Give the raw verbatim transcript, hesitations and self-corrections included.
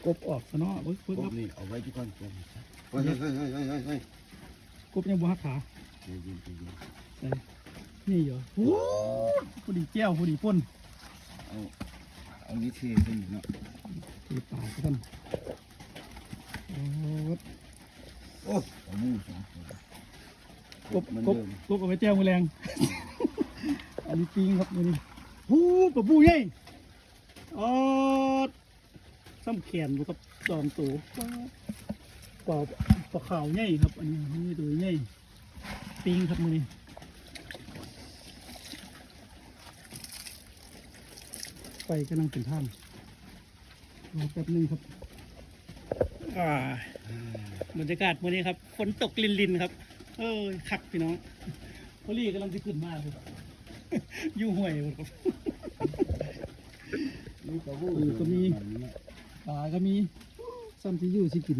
กบออกซะเนาะ เบิ่ง เบิ่ง ก ครับ บนี่เอาไว้ที่ก้อนกบ เฮ้ยเฮ้ยเฮ้ยเฮ้ยเฮ้ยเฮ้ย กบยังบ่หักขา ใจเย็นใจเย็น ใส่ นี่เหรอ โอ้ พอดีแจ่ว พอดีป่น เอา เอานี่เทขึ้นเนาะ เทปลาซะก่อน โอ้ โอ้ เอาหมูสองตัว กบ มัน กบ เดิน กบเอาไว้แจ่วมื้อแลง อันนี้ปิ้งครับ มื้อนี้ หู ปลาบู่ใหญ่ อ๋อ ซ้ำแขนบ่ครับ สองตัว ปลา ปลาขาวใหญ่ครับ อันนี้ นี่ตัวใหญ่ ปิ้งครับ มื้อนี้ ไฟกำลังเป็นทาง รอแป๊บนึงครับ อ่า บรรยากาศมื้อนี้ครับ ฝนตกลินๆครับ เอ้ย คักพี่น้อง พอลี่กำลังสิขึ้นมาครับ อยู่ห้วยหมดครับ นี่ปลาบู่ เออ ก็มี ปลาก็มี ซ้ำที่อยู่สิกิน